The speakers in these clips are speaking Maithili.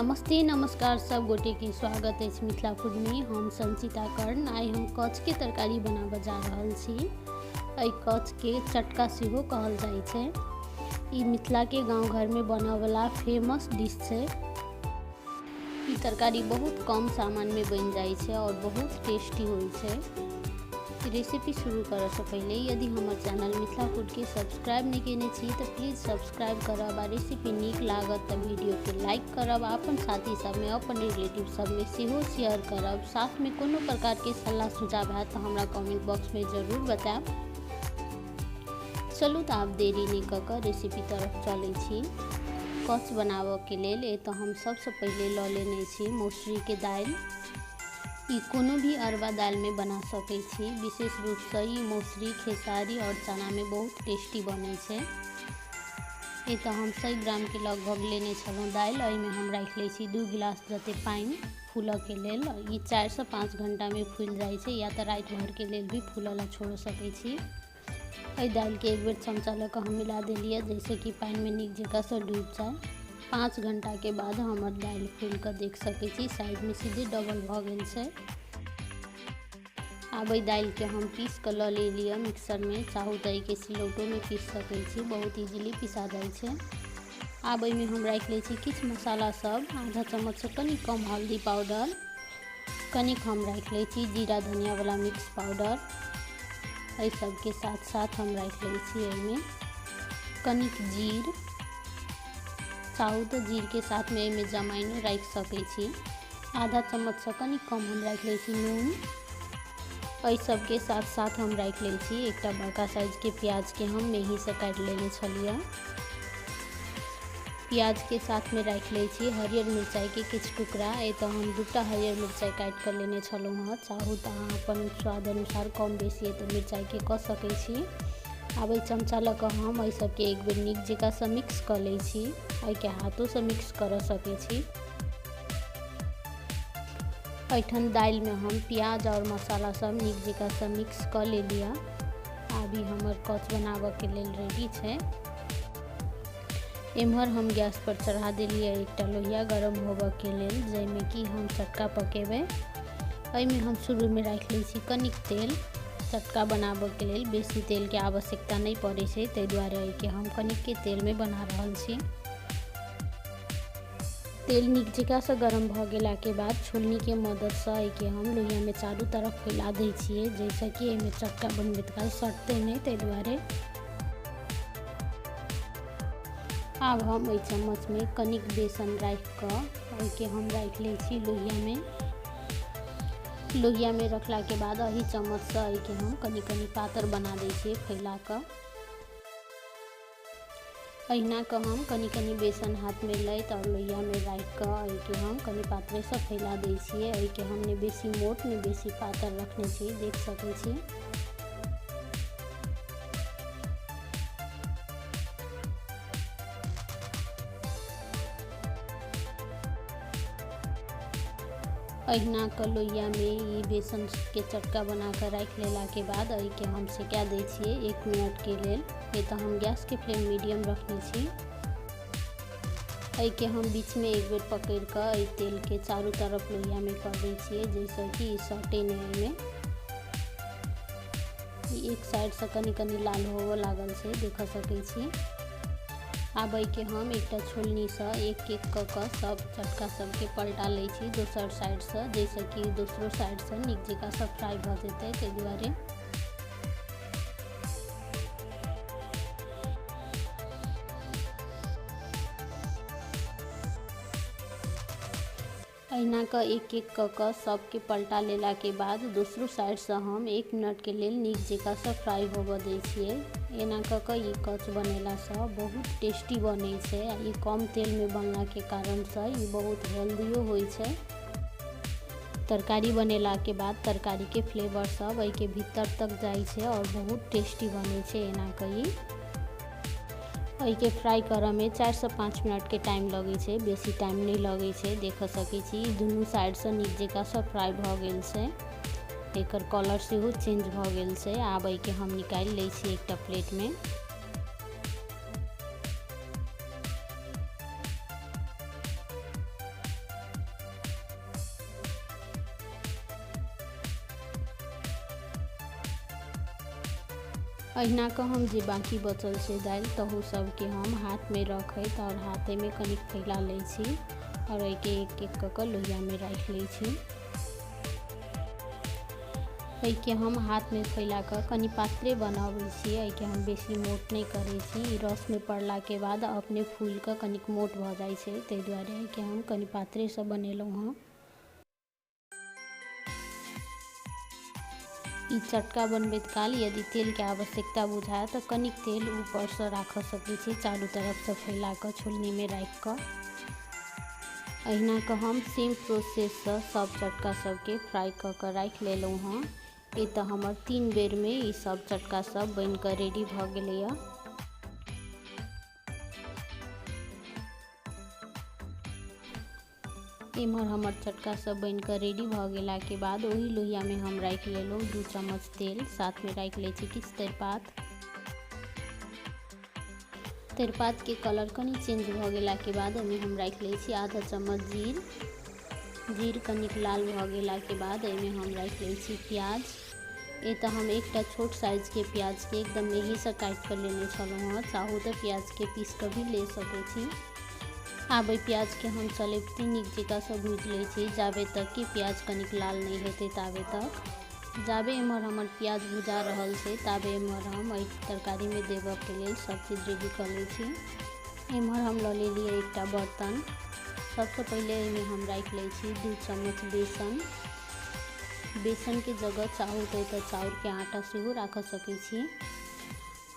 नमस्ते नमस्कार सब गोटे के स्वागत अछि मिथिला फूड में। हम संचिता कर्ण। आइ हम कच के तरकारी बनाबऽ जा रहल छी। एहि कच के चटका सेहो कहल जाइ छै। ई मिथिला के गांव घर में बनऽ वाला फेमस डिश छै। ई तरकारी बहुत कम सामान में बनि जाइ छै और बहुत टेस्टी होइ छै। रेसिपी शुरू करऽ से पहिले यदि हमर चैनल मिथिला फूड के सब्सक्राइब नहीं केने छी तो प्लीज सब्सक्राइब करब आ रेसिपी नीक लागत तो वीडियो के लाइक करब आ अपन साथी सब में अपन रिलेटिव सब में सेहो शेयर करब। साथ में कोनो प्रकार के सलाह सुझाव हैत तो हमरा कमेंट बॉक्स में जरूर बतायब। चलू तो आब देरी नहीं कऽ कऽ रेसिपी तरफ चलै छी। कच बनाबऽ के लेल एतऽ हम सबसँ पहिले लऽ लेने छी मौसरी के दालि। ई कोनो भी अरबा दालि में बना सकै छी। विशेष रूप से ई मौसरी, खेसारी और चना में बहुत टेस्टी बनै छै। एतऽ हम 100 ग्राम के लगभग लेने छलहुँ दालि। एहिमे हम राखि लै छी 2 गिलास जते पानि फूलऽ के लेल। ई 4 से 5 घंटा में फूलि जाइ छै, या तऽ राति भर के लेल भी फूलऽ ला छोड़ सकै छी। एहि दालिके एक बेर चमचा लऽ कऽ हम मिला देलियै जैसे कि पानिमे नीक जकाँ से डूबि जाय। 5 घंटा के बाद हमर दालि फूलि कऽ देख सकै छी साइजमे सीधे डबल भऽ गेल छै। आब एहि दालिके हम पीस कऽ लऽ लेलियै मिक्सरमे। चाहू तऽ एहिके सिलौटोमे पीस सकै छी, बहुत इजीली पिसा जाइ छै। आब एहिमे हम राखि लै छी किछु मसाला सब। आधा चम्मचसँ कनि कम हल्दी पाउडर, कनिक हम राखि लै छी जीरा धनिया वाला मिक्स पाउडर। एहि सबके साथ साथ हम राखि लै छी एहिमे कनिक जीर। चाहू तऽ जीरके साथमे एहिमे जमाइनो राखि सकै छी। आधा चम्मचसँ कनि कम हम राखि लै छी नून। एहि सबके साथ साथ हम राखि लै छी एकटा बड़का साइजके प्याजके हम मेहीसँ काटि लेने छलियै। प्याजके साथमे राखि लै छी हरियर मिरचाइके किछु टुकड़ा। एतऽ हम 2टा हरियर मिरचाइ काटि कऽ लेने छलहुँ हँ। चाहू तऽ अहाँ अपन स्वाद अनुसार कम बेसी एतऽ मिरचाइके कऽ सकै छी। आब एहि चमचा लऽ कऽ हम एहि सबके एक बेर नीक जकाँसँ मिक्स कऽ लै छी। एहिके हाथोसँ मिक्स करऽ सकै छी। एहिठाम दालिमे हम प्याज और मसाला सब नीक जकाँसँ मिक्स कऽ लेलियै। आब ई हमर कच बनाबऽके लेल रेडी छै। एम्हर हम गैस पर चढ़ा देलियै एकटा लोहिया गरम होबऽके लेल, जाहिमे कि हम चटका पकेबै। एहिमे हम शुरूमे राखि लै छी कनिक तेल। चटका बनाबऽके लेल बेसी तेलके आवश्यकता नहि पड़ै छै, ताहि दुआरे एहिके हम कनिके तेलमे बना रहल छी। तेल नीक जकाँसँ गरम भऽ गेलाके बाद छोलनीके मददसँ एहिके हम लोहियामे चारू तरफ फैला दै छियै, जाहिसँ कि एहिमे चटका बनबैत काल सटतै नहि, ताहि दुआरे। आब हम एहि चम्मचमे कनिक बेसन राखि कऽ एहिके हम राखि लै छी लोहियामे। लोहियामे रखलाके बाद एहि चम्मचसँ एहिके हम कनि कनि पातर बना दै छियै फैला कऽ। अहिना कऽ हम कनि कनि बेसन हाथमे लैत और लोहियामे राखि कऽ एहिके हम कनि पातरेसँ फैला दै छियै। एहिके हम ने बेसी मोट ने बेसी पातर रखने छी, देख सकै छी। अहिना कऽ लोहियामे ई बेसन के चटका बना कऽ राखि लेलाके बाद एहिके हम सेका दै छियै 1 मिनटके लेल। एतऽ हम गैसके फ्लेम मीडियम रखने छी। एहिके हम बीचमे एक बेर पकड़ि कऽ एहि तेलके चारू तरफ लोहियामे कऽ दै छियै, जाहिसँ कि ई सटै नहि। एहिमे ई एक साइडसँ कनि कनि लाल होबऽ लागल छै, देख सकै छी। आब एहिके हम एकटा छोलनीसँ एक एक कऽ कऽ सब चटका सबके पलटा लै छी दोसर साइडसँ, जाहिसँ कि दोसरो साइडसँ नीक जकाँसँ फ्राइ भऽ जेतै, ताहि दुआरे। अहिना कऽ एक एक कऽ कऽ सबके पलटा लेलाके बाद दोसरो साइडसँ हम 1 मिनटके लेल नीक जकाँसँ फ्राइ होबऽ दै छियै। एना कऽ कऽ ई कच बनेलासँ बहुत टेस्टी बनै छै आ ई कम तेलमे बनलाके कारणसँ ई बहुत हेल्दियो होइ छै। तरकारी बनेलाके बाद तरकारीके फ्लेवर सब एहिके भीतर तक जाइ छै और बहुत टेस्टी बनै छै। एना कऽ ई एहिके फ्राइ करऽमे 4 से 5 मिनटके टाइम लगै छै, बेसी टाइम नहि लगै छै। देख सकै छी दुनू साइडसँ नीक जकाँसँ फ्राइ भऽ गेल छै। एकर कलर सेहो चेंज भऽ गेल छै। आब एहिके हम निकालि लै छी एकटा प्लेटमे। अहिना कऽ हम जे बाकी बचल छै दालि तहू सबके हम हाथमे रखैत आओर हाथेमे कनिक फैला लै छी आओर एहिके एक एक कऽ कऽ लोहियामे राखि लै छी। एहिके हम हाथमे फैला कऽ कनि पातरे बनाबै छी। एहिके हम बेसी मोट नहि करै छी। ई रसमे पड़लाके बाद अपने फूलि कऽ कनिक मोट भऽ जाइ छै, ताहि दुआरे एहिके हम कनि पातरेसँ बनेलहुँ हँ। ई चटका बनबैत काल यदि तेलके आवश्यकता बुझाय तऽ कनिक तेल ऊपरसँ राखऽ सकै छी, चारू तरफसँ फैला कऽ छोलनीमे राखि कऽ। अहिना कऽ हम सेम प्रोसेससँ सब चटका सबके फ्राई कऽ कऽ राखि लेलहुँ हँ। एतऽ हमर 3 बेरमे ई सब चटका सब बनि कऽ रेडी भऽ गेलैए। एम्हर हमर चटका सब बनि कऽ रेडी भऽ गेलाके बाद ओही लोहियामे हम राखि लेलहुँ 2 चम्मच तेल। साथमे राखि लै छी किछु तेजपात। तेजपातके कलर कनि चेंज भऽ गेलाके बाद ओहिमे हम राखि लै छी आधा चम्मच जीर। जीर कनिक लाल भऽ गेलाके बाद एहिमे हम राखि लै छी प्याज। एतऽ हम एकटा छोट साइजके प्याजके एकदम मेहीसँ काटि कऽ लेने छलहुँ हँ। चाहू तऽ प्याजके पीस कऽ भी ले सकै छी। आब एहि प्याजके हम चलेबती नीक जकाँसँ भूजि लै छी जाबे तक कि प्याज कनिक लाल नहि हेतै ताबे तक। जाबे एम्हर हमर प्याज भुजा रहल छै ताबे एम्हर हम एहि तरकारीमे देबऽके लेल सब चीज रेडी कऽ लै छी। एम्हर हम लऽ लेलियै एकटा बर्तन। सबसँ पहिले एहिमे हम राखि लै छी 2 चम्मच बेसन। बेसनके जगह चाहू तऽ एतऽ चाउरके आटा सेहो राखऽ सकै छी।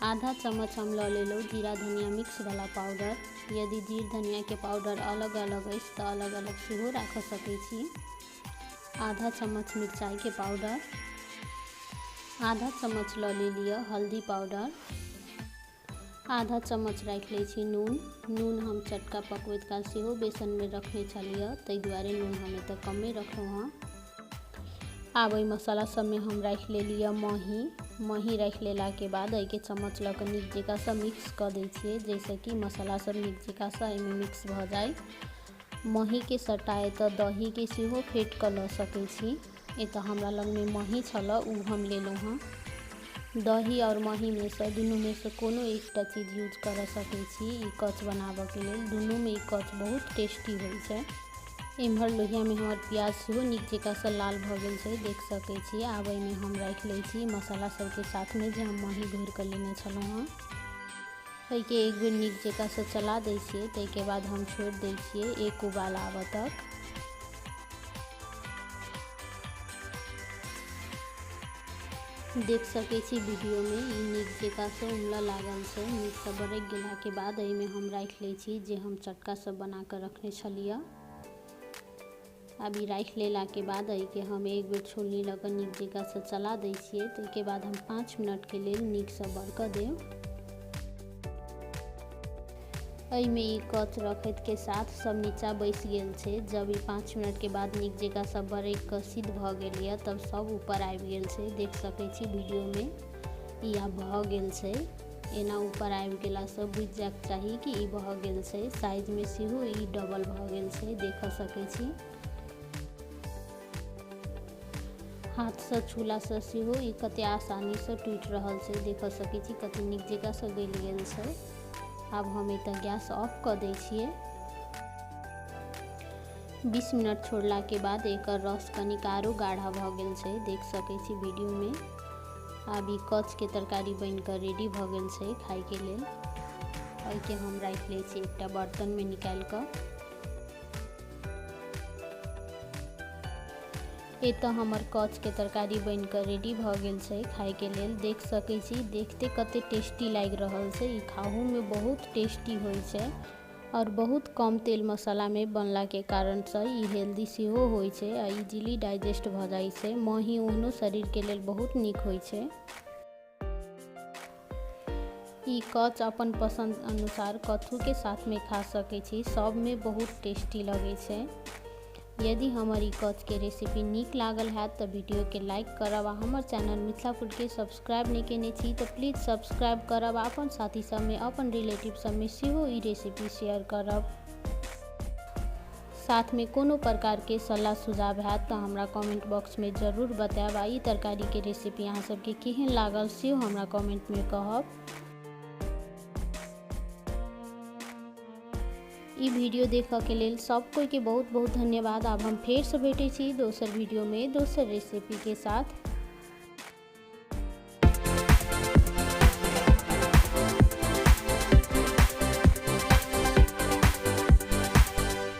आधा चम्मच हम लऽ लेलहुँ जीरा धनिया मिक्स वाला पाउडर। यदि जीर धनियाके पाउडर अलग अलग अछि तऽ अलग अलग सेहो राखऽ सकै छी। आधा चम्मच मिरचाइके पाउडर, आधा चम्मच लऽ लेलियै हल्दी पाउडर, आधा चम्मच राखि लै छी नून। नून हम चटका पकबैत काल सेहो बेसनमे रखने छलियै, ताहि दुआरे नून हम एतऽ कमे रखलहुँ हँ। आब एहि मसाला सबमे हम राखि लेलियै मही। मही राखि लेलाके बाद एहिके चम्मच लऽ कऽ नीक जकाँसँ मिक्स कऽ दै छियै, जाहिसँ कि मसाला सब नीक जकाँसँ एहिमे मिक्स भऽ जाइ। महीके सटा एतऽ दहीके सेहो फेट कऽ लऽ सकै छी। एतऽ हमरा लगमे मही छलऽ, ओ हम लेलहुँ हँ। दही आओर महीमे सँ दुनूमे सँ कोनो एकटा चीज यूज करऽ सकै छी ई कच बनाबऽके लेल। दुनूमे ई कच बहुत टेस्टी होइ छै। एम्हर लोहियामे हमर प्याज सेहो नीक जकाँसँ लाल भऽ गेल छै, देख सकै छी। आब एहिमे हम राखि लै छी मसाला सबके साथमे जे हम मही घोरि कऽ लेने छलहुँ हँ। एहिके एक बेर नीक जकाँसँ चला दै छियै, ताहिके बाद हम छोड़ि दै छियै 1 उबाल आबऽ तक। देख सकै छी वीडियोमे ई नीक जकाँसँ उमलऽ लागल छै। नीकसँ बरकि गेलाके बाद एहिमे हम राखि लै छी जे हम चटका सब बना कऽ रखने छलियै। आब ई राखि लेलाके बाद एहिके हम एक बेर छोलनी लऽ कऽ नीक जकाँसँ चला दै छियै। ताहिके बाद हम 5 मिनटके लेल नीकसँ बरकऽ देब। एहिमे ई कच रखैतके साथ सब नीचा बैस गेल छै। जब ई 5 मिनटके बाद नीक जकाँसँ बरकि कऽ सिद्ध भऽ गेल यऽ तब सब ऊपर आबि गेल छै। देख सकै छी वीडियोमे ई आब भऽ गेल छै। एना ऊपर आबि गेलासँ बुझि जायके चाही कि ई भऽ गेल छै। साइजमे सेहो ई डबल भऽ गेल छै, देख सकै छी। हाथसँ छूलासँ सेहो ई कते आसानीसँ टूटि रहल छै, देख सकै छी कते नीक जकाँसँ गलि गेल छै। आब हम एतऽ गैस ऑफ कऽ दै छियै। 20 मिनट छोड़लाके बाद एकर रस कनिक आरो गाढ़ा भऽ गेल छै, देख सकै छी वीडियोमे। आब ई कचके तरकारी बनि कऽ रेडी भऽ गेल छै खाइके लेल। एहिके हम राखि लै छी एकटा बर्तनमे निकालि कऽ। एतऽ हमर कचके तरकारी बनि कऽ रेडी भऽ गेल छै खाइके लेल। देख सकै छी, देखते कते टेस्टी लागि रहल छै। ई खाहूमे बहुत टेस्टी होइ छै आओर बहुत कम तेल मसालामे बनलाके कारणसँ ई हेल्दी सेहो होइ छै आ इजीली डाइजेस्ट भऽ जाइ छै। मही ओहनो शरीरके लेल बहुत नीक होइ छै। ई कच अपन पसन्द अनुसार कथूके साथमे खा सकै छी, सबमे बहुत टेस्टी लगै छै। यदि हमर ई कचके रेसिपी नीक लागल हैत तऽ वीडियोके लाइक करब आ हमर चैनल मिथिला फूडके सब्सक्राइब नहि केने छी तऽ प्लीज सब्सक्राइब करब आ अपन साथी सबमे, अपन रिलेटिव सबमे सेहो ई रेसिपी शेयर करब। साथमे कोनो प्रकारके सलाह सुझाव हैत तऽ हमरा कमेंट बॉक्समे जरूर बतायब। आ ई तरकारीके रेसिपी अहाँ सबके केहन लागल सेहो हमरा कमेंटमे कहब। ई वीडियो देखऽके लेल सब कोइके बहुत बहुत धन्यवाद। आब हम फेरसँ भेटै छी दोसर वीडियोमे दोसर रेसिपीके साथ।